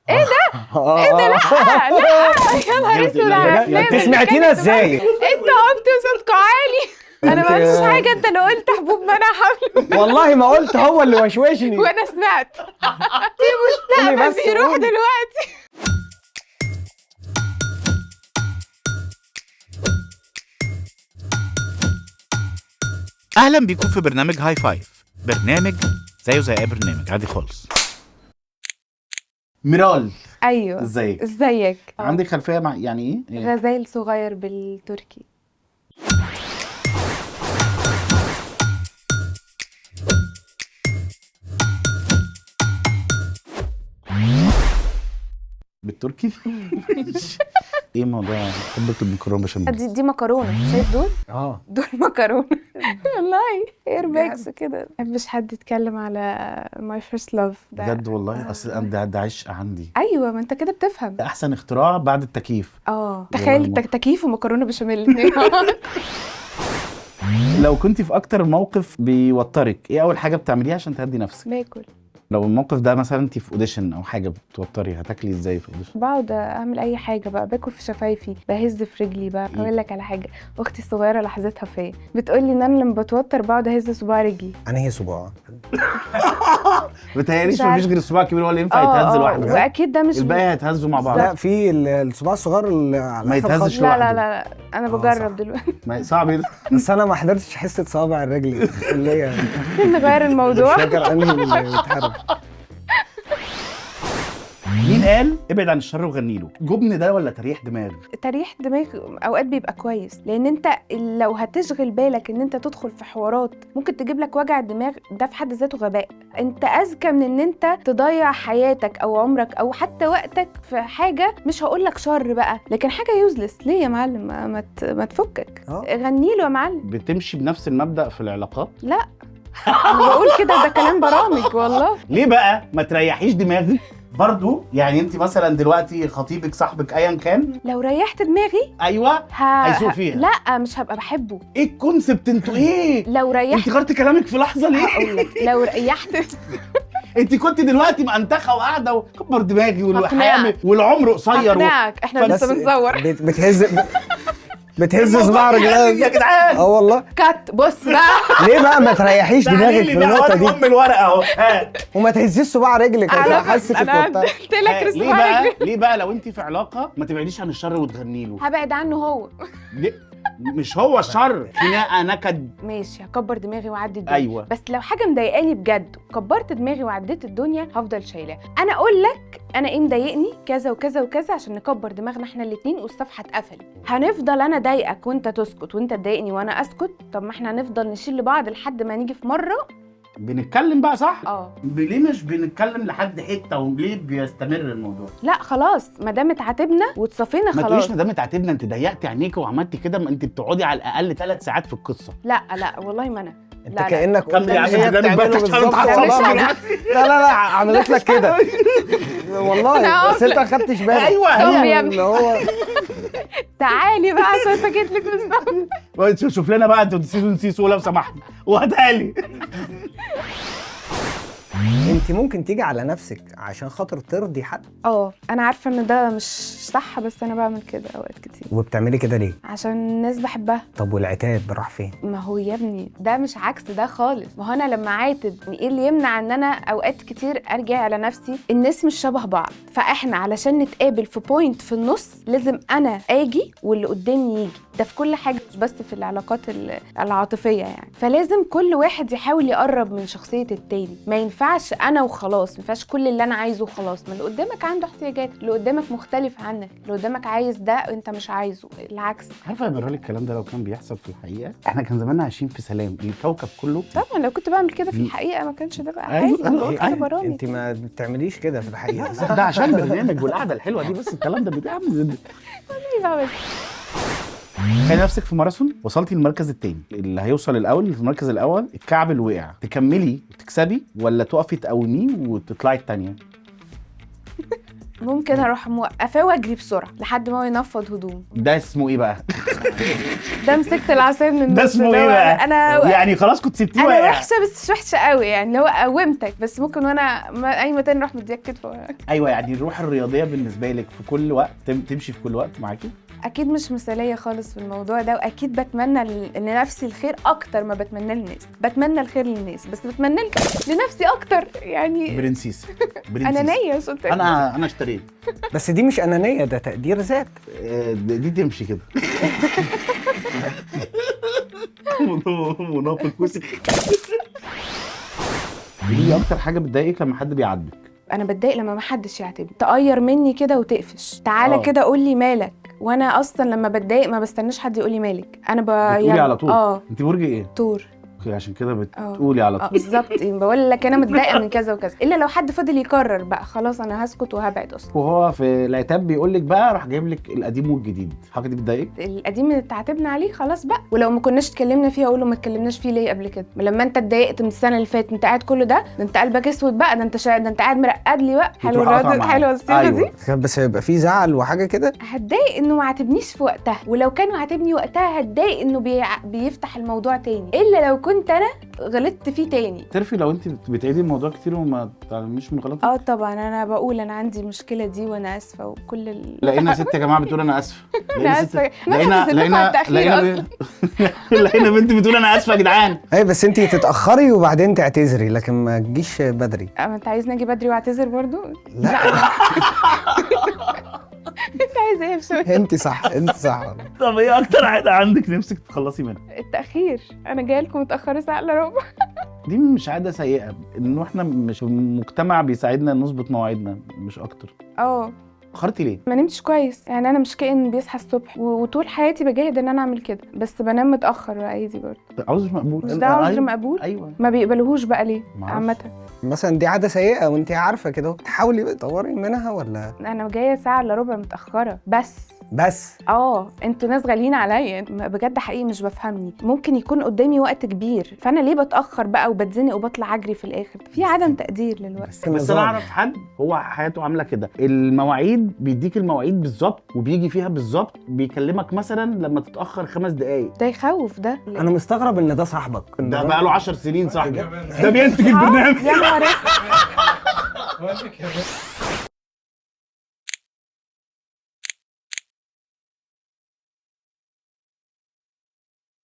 ايه ده؟ ايه ده؟ لا لا، يا نهار اسود على انت الأفلام. سمعتينا ازاي؟ انت قمت وصوتكوا عالي، انا ما قلتش حاجه، انت اللي قلت حبوب منع حمل. والله ما قلت، هو اللي وشوشني. وانا سمعت. في قولي مستقبل بس، بيروح قولي. دلوقتي. اهلا بيكم في برنامج High Five، برنامج زيه زي اي برنامج عادي خالص. ميرال. ايوه. ازيك؟ ازيك؟ عندك خلفية مع يعني ايه؟ إيه؟ غزال صغير بالتركي. بالتركي؟ ايه موضوع حبك المكرونه بشاميل؟ دي مكرونه، شايف دول؟ اه. دول مكرونه والله، airbags كده. ما بحبش حد يتكلم على my first love ده. بجد والله، اصل ده عشق عندي. ايوه، ما انت كده بتفهم. ده احسن اختراع بعد التكييف. اه، تخيل. والله. تكييف ومكرونه بشاميل الاثنين. لو كنت في اكتر موقف بيوترك، ايه اول حاجة بتعمليها عشان تهدي نفسك؟ باكل. لو الموقف ده مثلا انت في audition او حاجة بتوتري، هتاكلي ازاي في audition؟ بقعد اعمل اي حاجة بقى، باكل في شفايفي، بهز في رجلي بقى. اقول لك على حاجه، اختي الصغيرة لاحظتها فيا، بتقول لي ان انا لما بتوتر بقعد اهز صباع رجلي. انهي صباع؟ بتهيأليش مش عارفة. مفيش غير الصباع الكبير هو اللي ينفع يتهز لوحده. واكيد ده مش الباقي هيتهزوا مع بعض. لا، في الصباع الصغير اللي على ما آخر يتهزش خط. لا لا لوحده. لا لا، انا بجرب صح. دلوقتي. صعب ده. بس انا ما حضرتش حصة صوابع الرجل في الكليه. نغير الموضوع. مش فاكر انهي اللي بيتحرك. مين قال ابعد عن الشر وغني له؟ جبن ده ولا تريح دماغ؟ تريح دماغ اوقات بيبقى كويس، لان انت لو هتشغل بالك ان انت تدخل في حوارات ممكن تجيب لك وجع الدماغ، ده في حد ذاته غباء. انت اذكى من ان انت تضيع حياتك او عمرك او حتى وقتك في حاجة، مش هقول لك شر بقى، لكن حاجة useless. ليه يا معلم؟ ما تفكك. غني له يا معلم. بتمشي بنفس المبدأ في العلاقات؟ لا، انا بقول كده، ده كلام برامج والله. ليه بقى ما تريحيش دماغك برضو؟ يعني انت مثلا دلوقتي خطيبك، صاحبك، ايا كان. لو ريحت دماغي ايوه. هيسوق فيها. لا، مش هبقى بحبه. ايه ال concept؟ انتوا ايه؟ لو ريحت انت غيرتي كلامك في لحظة ليه؟ هقول لك، لو ريحت انت كنت دلوقتي منتخه وقاعدة وكبر دماغي والحياة هقنعك. والعمر قصير هقنعك، احنا لسه بس بنصور. بتهز صباع يا رجلها. جدعان. اه والله. cut، بص بقى. ليه بقى ما تريحيش تعالي دماغك لي في بقى النقطة وري دي؟ ام الورقة اهو، ها. وما تهزيش صباع رجلك، هتبقى على حاسك انا اتوترت. قلت لك ليه رسم بقى رجلي. ليه بقى لو انت في علاقة ما تبعديش عن الشر وتغني له؟ هبعد عنه هو. ليه؟ مش هو الشر، خناقه، نكد. ماشي، هكبر دماغي واعدي الدنيا. ايوه. بس لو حاجة مضايقاني بجد كبرت دماغي وعديت الدنيا، هفضل شايلاها. انا اقول لك انا ايه مضايقني، كذا وكذا وكذا، عشان نكبر دماغنا احنا الاثنين والصفحة اتقفلت. هنفضل انا ضايقك وانت تسكت، وانت تضايقني وانا اسكت، طب ما احنا هنفضل نشيل لبعض لحد ما نيجي في مره. بنتكلم بقى، صح؟ اه. ليه مش بنتكلم لحد حتة وليه بيستمر الموضوع؟ لا خلاص، ما دام اتعاتبنا وتصافينا ما تقوليش خلاص. ما دام اتعاتبنا، انت ضيقتي عينيك وعملتي كده، ما انت بتقعدي على الاقل 3 ساعات في القصة. لا لا والله ما انا. انت لا، لا. كانك كمل يا عم، هي برنامج بتعمله بقى عشان بالظبط. اتعصبت. والله. لا، لا لا لا، عملت لك كده والله. أنا بس انت ما خدتش بالك. ايوه. طب هي يا ابني. اللي هو تعالي بقى عشان سكت لك بالظبط. شوف لنا بقى انتوا season سيسو لو سمحت وهاتها. انت ممكن تيجي على نفسك عشان خاطر ترضي حد؟ اه، انا عارفه ان ده مش صح، بس انا بعمل كده اوقات كتير. وبتعملي كده ليه؟ عشان الناس بحبها. طب والعتاب راح فين؟ ما هو يا ابني ده مش عكس ده خالص. ما هو انا لما عاتب، ايه اللي يمنع ان انا اوقات كتير ارجع على نفسي؟ الناس مش شبه بعض، فاحنا علشان نتقابل في point في النص لازم انا اجي واللي قدامي يجي. ده في كل حاجه، مش بس في العلاقات العاطفية يعني. فلازم كل واحد يحاول يقرب من شخصية التاني. ما ينفعش انا وخلاص، ما ينفعش كل اللي انا عايزه وخلاص. ما اللي قدامك عنده احتياجات، اللي قدامك مختلف عنك، اللي قدامك عايز ده انت مش عايزه، العكس. عارفه يا برال، الكلام ده لو كان بيحصل في الحقيقة احنا كان زماننا عايشين في سلام الكوكب كله. طبعا لو كنت بعمل كده في الحقيقة ما كانش ده بقى أيوة، حالي. بقول كده أيوة. برامج. انت ما بتعمليش كده في الحقيقة. ده عشان برنامج والقعده الحلوة دي، بس الكلام ده بيتعمل. بعمل. تخيلي نفسك في ماراثون، وصلتي للمركز الثاني، اللي هيوصل الاول في المركز الاول الكعب اللي وقع، تكملي وتكسبي ولا تقفي تقوميه وتطلعي الثانية؟ ممكن اروح موقفاه واجري بسرعة لحد ما هو ينفض هدومه. ده اسمه ايه بقى؟ ده مسكت العصاية من النص. ده اسمه ايه بقى؟ انا يعني خلاص كنت سبتيه انا واقع. وحشة بس مش وحشة قوي يعني، اللي هو قومتك، بس ممكن وانا قايمة تاني اروح مديك كتف. ايوه يعني الروح الرياضية بالنسبة لك في كل وقت تمشي في كل وقت معاكي؟ اكيد مش مثاليه خالص في الموضوع ده، واكيد بتمنى لنفسي الخير اكتر ما بتمنى للناس. بتمنى الخير للناس بس بتمنى لنفسي اكتر يعني. princess princess. انانية مش قلت لك؟ انا اشتريت. بس دي مش انانية، ده تقدير ذات. دي تمشي كده. منافق وسخ. دي اكتر حاجة بتضايقك لما حد بيعاتبك؟ انا بتضايق لما ما حدش يعاتبني، تقير مني كده وتقفش، تعالى كده قول لي مالك. وانا اصلا لما بتضايق ما بستناش حد يقول لي مالك، انا بتقولي يعني على طول. انت برج ايه؟ تور. okay عشان كده بتقولي على طول. بالظبط، بقول لك انا متضايقة من كذا وكذا، الا لو حد فضل يكرر بقى خلاص انا هسكت وهبعد اصلا. وهو في العتاب بيقول لك بقى راح جايب لك القديم والجديد، الحاجة دي بتضايقك؟ القديم اللي اتعاتبنا عليه خلاص بقى، ولو ما كناش اتكلمنا فيه اقول له ما اتكلمناش فيه ليه قبل كده؟ لما انت اتضايقت من السنة اللي فاتت انت قاعد كل ده، ده انت قلبك اسود بقى، ده انت ده انت قاعد مرقد لي بقى. حلو الرد، حلوة الصيغة دي. بس هيبقى في زعل وحاجه كده. هتضايق انه ما عاتبنيش في وقتها، ولو كان عاتبني وقتها هتضايق انه بيفتح الموضوع تاني، الا لو كنت انا غلطت فيه تاني. تعرفي لو انت بتعيدي الموضوع كتير وما تعلميش من غلطك؟ طبعا انا بقول انا عندي المشكلة دي وانا اسفه وكل لقينا ست يا جماعة بتقول انا اسفه. انا اسفه. لقينا لقينا بنت بتقول انا اسفه يا جدعان. اي بس انت تتاخري وبعدين تعتذري، لكن ما تجيش بدري. انت عايزني اجي بدري واعتذر برضو؟ لا. انت عايز ايه يا بشوي؟ انت صح، انت صح. طب ايه اكتر عادة عندك نفسك تخلصي منها؟ التاخير. انا جاية لكم متاخرة ساعة الا ربع. دي مش عادة سيئه، انه احنا مش مجتمع بيساعدنا نظبط مواعيدنا مش اكتر. اتاخرتي ليه؟ ما نمتش كويس، يعني انا مش كائن بيصحى الصبح، وطول حياتي بجاهد ان انا اعمل كده، بس بنام متاخر عادي برضه. عذر مقبول. مش ده عذر مقبول؟ ايوه. ما بيقبلوهوش بقى ليه؟ عامة مثلا دي عادة سيئه وانت عارفه كده، تحاولي تطوري منها ولا؟ انا جاية ساعة الا ربع متاخرة بس. انتوا ناس غاليين عليا بجد حقيقي، مش بفهمني. ممكن يكون قدامي وقت كبير، فانا ليه بتاخر بقى وبتزنق وبطلع اجري في الاخر؟ في عدم تقدير للوقت. بس انا اعرف حد هو حياته عامله كده، المواعيد بيديك المواعيد بالظبط وبيجي فيها بالظبط، بيكلمك مثلا لما تتاخر 5 دقائق. ده يخوف ده. انا مستغرب ان ده صاحبك، ده بقى له 10 سنين صاحبي، ده بينتج البرنامج. يا نهار اسود.